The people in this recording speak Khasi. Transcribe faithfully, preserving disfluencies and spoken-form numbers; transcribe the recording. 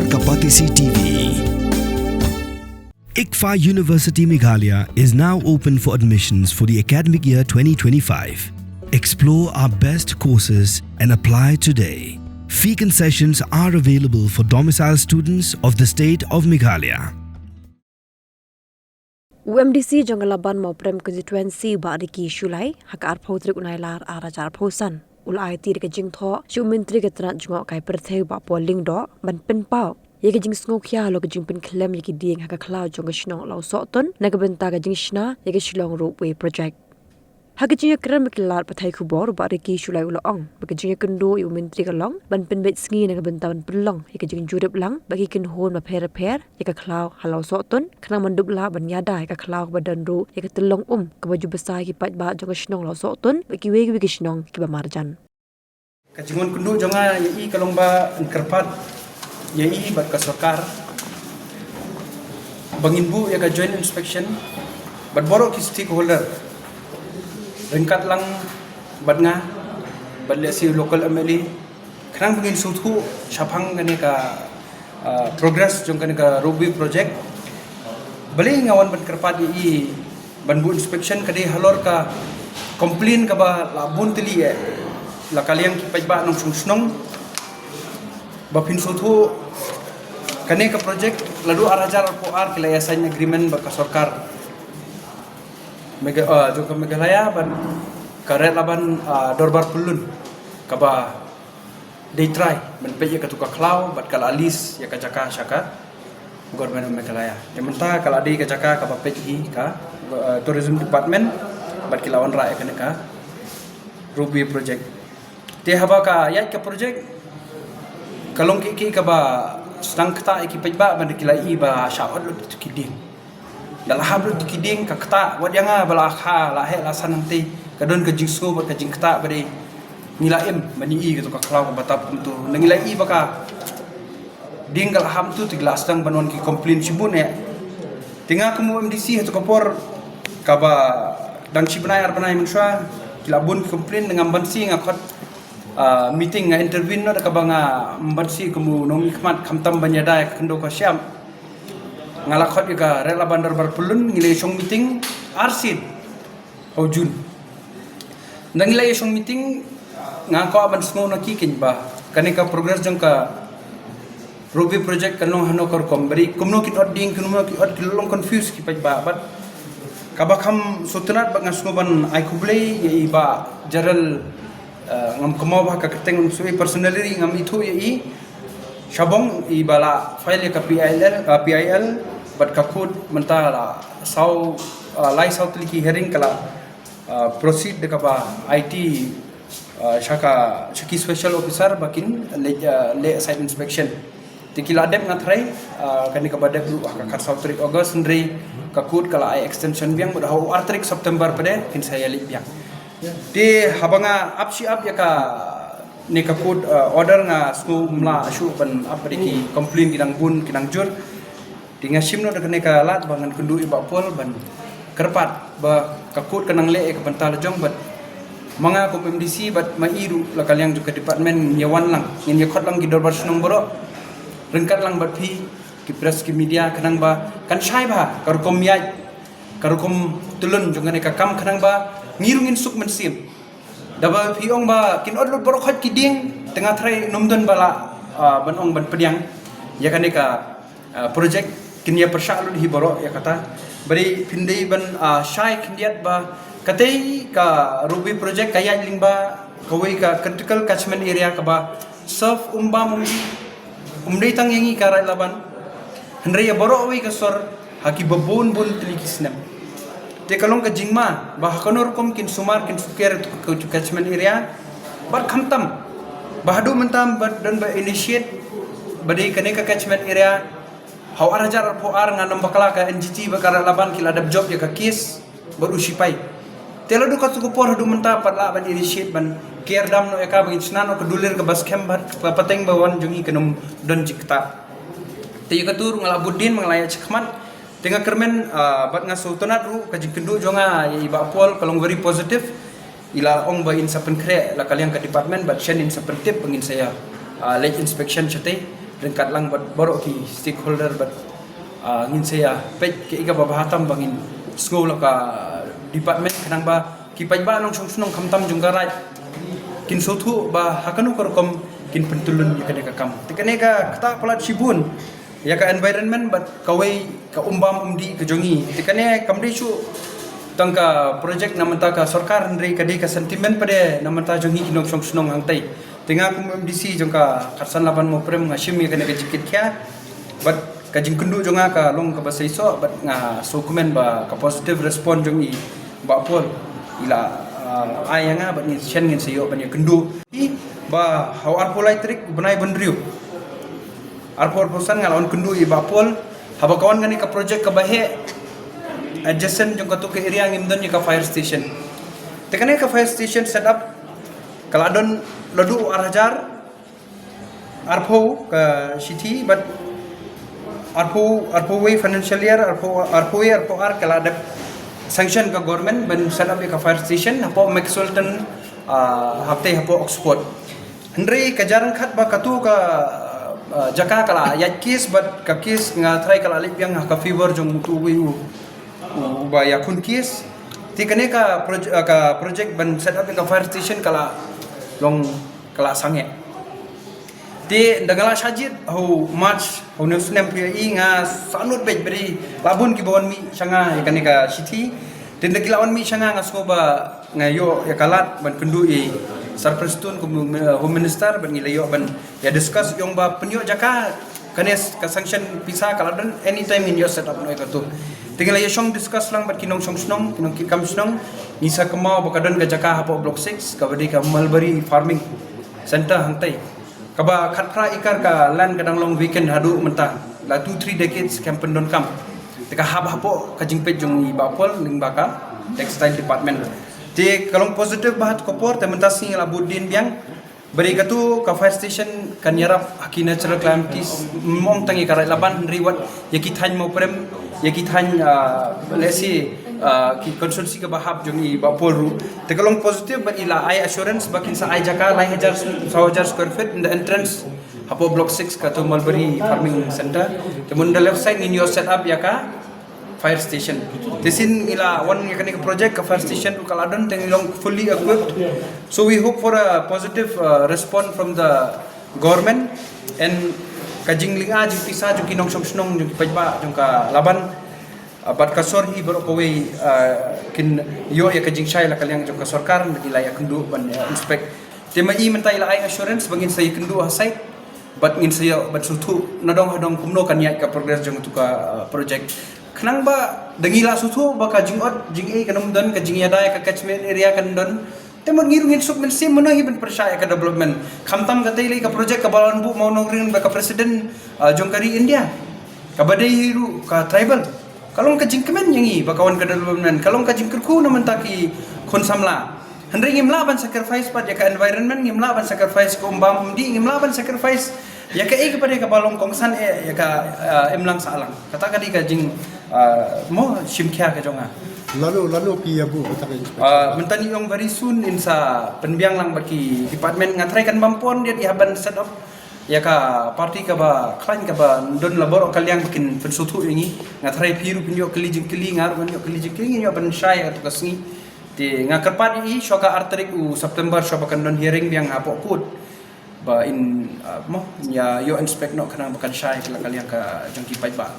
Kapatisi T V. ICFAI University Meghalaya is now open for admissions for the academic year twenty twenty-five. Explore our best courses and apply today. Fee concessions are available for domicile students of the state of Meghalaya. U M D C jong ka Laban Mawprem constituency, Bah Ricky Shullai, ha ka arphew tarik u Nailar ar hajar arphew san, u la aiti da ka jingthoh sha u Myntri ka tnat jngohkai pyrthei, Bah Paul Lyngdoh, ban pynpaw ïa ka jingsngewkhia halor ka jingpynkhlem ïa ki dieng ha ka khlaw jong ka shnong Lawsohtun na ka bynta ka jingshna ïa ka Shillong Ropeway Project. Ha ka jingïakren bad ki lad pathai khubor, Bah Ricky Shullai u la ong ba ka jingïakynduh ïa u Myntri ka long ban pynbeit sngi na ka bynta ban pynlong ïa ka jingjurip lang bad ki kynhun bapher bapher ïa ka khlaw ha Lawsohtun, khnang ban dup lah ban ïada ïa ka khlaw kaba don ruh ïa ka tyllong um kaba ju bsa ïa ki paidbah jong ka shnong Lawsohtun bad kiwei kiwei ki shnong kiba marjan. Ka jingwan kynduh jong nga ïa i ka long ba yn kyrpad ïa i bad ka sorkar ba ngin buh ïa ka joint inspection bad baroh ki stakeholder, ryngkat lang bad nga, bad lehse u local M L A, khnang ba ngin sngewthuh shaphang kane ka, ah, progress jong kane ka ropeway project. Balei nga wan ban kyrpad ïa i ban buh inspection ka dei halor ka complain kaba la bun tylli eh la ka liang ki paidbah nongshong shnong. Ba phin sngewthuh, kane ka project la dei ar hajar arphew ar ki la ïa sign agreement bad ka sorkar Megha-, ah, jong ka Meghalaya bad ka Red Laban, ah, Dorbar Pyllun, kaba dei trai ban peit ïa katu ka khlaw bad ka la lease ïa ka jaka sha ka Government of Meghalaya. Te mynta ka la dei ka jaka kaba peit hi ka, eh, Tourism Department bad ki la wanrah ïa kane ka ropeway project. Te haba ka ïaid ka project ka long ki, ki kaba sdang ktah ïa ki paidbah ban da ki la i ba shah ot lut ki dieng. Da la hap lut ki dieng ka ktah, wat ïa nga ba la kha la heh la san hangtei, ka don ka jingsngew bad ka jingktah ba dei ngi la im ban ïohi katu ka khlaw kaba tap kumtu. Ngi la i ba ka dieng ka la hap tu, te ki la sdang ban wan ki complain shibun eh. Te nga kum u M D C ha tu ka por kaba dang shi bnai ar bnai mynshuwa ki la bun ki complain, ngam bansi nga khot, ah, meeting, nga intervene noh da kaba nga, mm, bansi kum u nongmihkhmat khamtam ban ïada ïa ka khyndew ka shyiap. Nga la khot ïa ka Red Laban Dorbar Pyllun, ngi la ïa shong meeting arsien ha u June. Nda ngi la ïa shong meeting, nga kwah ban sngew na ki kynja ba kane ka progress jong ka ropeway project kan long hano ka rukom, bad kumno kin ot dieng, kumno kin ot, ki long confuse ki paidbah. Bad kaba kham sngewtynnad bad nga sngew ban ai khublei ïa i Bah General, eh, ngam kynmaw ba ha ka kyrteng, ngam sngew personally ngam ithuh ïa i, Shabong, i ba la file ïa ka P I L, eh, P I L bad ka court mynta la saw, eh, lai saw tylli ki hearing ka la, eh, proceed da kaba aiti, eh, sha ka, sha ki special officer ba kin leh, eh, leh site inspection. Te ki la dep, nga tharai, eh, kane kaba dep ruh ha ka khatsaw tarik August, hynrei ka court ka la ai extension biang bad ha u ar tarik September pat kin sa ïa leit biang. Te haba nga ap shi ap ïa kane ka court, eh, order, nga sngew ym lah shuh ban ap bad ki complain ki dang bun ki dang jur. Te nga shim noh da kane ka lad ba ngan kynduh ïa i Bah Paul ban kyrpad ba ka court ka nang leh ïa ka bynta la jong bad ma nga kum M D C bad ma i ruh la ka liang jong ka department ngin ïa wan lang, ngin ïa khot lang ki dorbar shnong baroh ryngkat lang bad phi ki press ki media, khnang ba kan shai bha ka rukom ïaid, ka rukom tyllun jong kane ka kam, khnang ba ngi ruh ngin suk mynsiem. Da ba phi ong ba kin ot lut baroh khoit ki dieng, te nga tharai ym don ba lah, ah, ban ong ban pdiang ïa kane ka, ah, project, kin ïa pyrshah lut hi baroh ïa kata. Bad phin dei ban, ah, shai khyndiat ba katei ka ropeway project ka ïaid lyngba kawei ka critical catchment area kaba serve um bam um dei, um dei tang ïa ngi ka Raid Laban, hynrei ïa baroh kawei ka sor ha kiba bun bun tylli ki snem. Te ka long ka jingma ba ha kano rukom kin sumar kin sukher ïa ka catchment area. Bad khamtam ba haduh mynta ba don ba initiate ba dei kane ka catchment area, ha u ar hajar arphew ar nga nam bakla ka N G T bad ka Raid Laban ki la dep jop ïa ka case bad u shipai. Te la duh katto ka por haduh mynta pat lah ban initiate ban ker dam noh ïa ka, ba ngin shna noh ka dulir kaba skhem bad ka pateng ba wan jong ngi kan ym don jingktah. Te ïa katu ruh nga la bud dien, nga la ïa shakmat. Te nga kyrmen, ah, bad nga sngewtynnad ruh ka jingkynduh jong nga ïa i Bah Paul ka long very positive. I la ong ba in sa pynkhreh la ka liang ka department bad shen in sa pyntip ba ngin sa ïa, ah, leit inspection shatei. ryngkat lang bad baroh ki stakeholder bad, ah, ngin sa ïa peit kaei kaba bha tam ba ngin sngew la ka department khnang ba ki paidbah nongshong shnong khamtam jong ka Raid kin sngewthuh ba ha kano ka rukom kin pyntylun ïa kane ka kam. Te kane ka ktah palat shibun ïa ka environment bad kawei ka um bam um dih ka jong ngi. Te kane kam dei shuh tang ka project na bynta ka sorkar, hynrei ka dei ka sentiment pat de na bynta jong ngi ki nongshong shnong hangtei. Te nga kum MDC jong ka Kyrsan Laban Mawprem nga shim ïa kane ka jingkitkhia bad ka jingkynduh jong nga ka long kaba seisoh bad nga sngewkmen ba ka positive response jong i Bah Paul i la, ah, ai ïa nga bad ngin shen ngin sa ïoh ban ïakynduh. I ba ha u arphew lai tarik u bnai ba hynriew, arphew arphew san nga la wan kynduh i Bah Paul haba ka wan kane ka project kaba heh adjacent jong katu ka area ngim don ïa ka fire station. Te kane ka fire station set up ka la don la duh ar hajar arphew ka shithi bad arphew, arphew wei financial year, arphew, arphew wei arphew ar ka la dep sanction ka government ban set up ïa ka fire station hapoh Maxwellton, ah, hapdeng hapoh Oxford. Hynrei ka jia ryngkat ba katu ka, ah, jaka ka la ïaid case bad ka case nga tharai ka la leit biang ha ka favour jong utu uwei u, u, uba ïakhun case. Te kane ka proj-, ah, ka project ban set up ïa ka fire station ka la long ka la sangeh. Te ynda nga la shah jied ha u March ha une u snem phi ïohi nga sahnud beit ba dei la bun kiba wan mih sha nga ïa kane ka shithi. Te ynda ki la wan mih sha nga nga sngew ba nga ïoh ïa ka lad ban kynduh i Sir Prestone kum, eh, Home Minister bad ngi la ïoh ban ïa discuss ïong ba pynïoh jaka kane s-, ka sanction pisa ka la don anytime ngin ïoh set up noh ïa katu. Te ngi la ïa shong discuss lang bad ki nongshong shnong, ki nongkitkam shnong, ngi sa kynmaw ba ka don ka jaka hapoh Block six kaba dei ka Mulberry Farming Center hangtei. Kaba khatphra acre ka land ka dang long vacant haduh mynta la two three decades kam pyndonkam. Te ka hap hapoh ka jingpeit jong i Bah Paul lyngba ka Textile Department. Te ka long positive ba ha tu ka por te mynta sngi la bud dien biang. Ba dei katu ka fire station kan ïarap ha ki natural calamities, ym ong tang ïa ka Raid Laban hynrei wat ïa ki thaiñ Mawprem, ïa ki thaiñ, ah, let's say, ah, ki constituency kaba hap jong i Bah Paul ruh. Te ka long positive bad i la ai assurance ba kin sa ai jaka lai hajar, saw hajar square feet in the entrance hapoh Block six katu Mulberry Farming Center. Te mut on the left side ngin ïoh set up ïa ka fire station. Te shisien ngi la wan ïa kane ka project ka fire station ruh ka la don te ngi long fully equipped. So we hope for a positive, uh, response from the government and ka jinglyngngoh jingpisa jong ki nongshong shnong jong ki paidbah jong ka Laban, uh, bad ka sor hi baroh kawei, uh, kin ïoh ïa ka jingshai la ka liang jong ka sorkar, ngi la ïakynduh ban, uh, inspect. Te ma i mynta i la ai assurance ba ngin sa ïakynduh ha site bad ngin sa ïoh ban sngewthuh nadong hadong kumno kan ïaid ka progress jong tu ka, uh, project. Khnang ba da ngi la sngewthuh ba ka jingot jingeh kan ym don, ka jingïada ïa ka catchment area kan don. Te mut ngi ruh ngin suk mynsiem mano hi ban pyrshah ïa ka development. Khamtam katei lei ka project kaba la buh mawnongrim da ka president, uh, jong ka ri India kaba dei hi ruh ka tribal. Ka long ka jingkmen ïa ngi ba ka wan ka development, ka long ka jingkyrkhu na mynta ki khun samla. Hynrei ngim lah ban sacrifice pat ïa ka environment, ngim lah ban sacrifice ka um bam um dih, ngim lah ban sacrifice ïa kaei kaba dei kaba long kongsan eh ïa ka, ah, imlang sahlang. Kata ka dei ka jing, ah, mo shim khia ka jong nga. Lano, lano phi ïa buh kata ka inspection? Ah, mynta ngi ong very soon in sa pynbiang lang bad ki department, nga tharai kan bam pon dei hap ban set up ïa ka party kaba khlaiñ kaba don la baroh ka liang ba kin pynsngewthuh ïa ngi. Nga tharai phi ruh phin ïoh kylli jingkylli, nga ruh ngan ïoh kylli jingkylli, ngin ïoh ban shai ïa katu ka sngi. Te nga kyrpad ïa i shuwa ka ar tarik u September shuwa ba kan don hearing biang hapoh court ba in, ah, mo, ïa ïoh inspect noh khnang ba kan shai ïa la ka liang ka jong ki paidbah.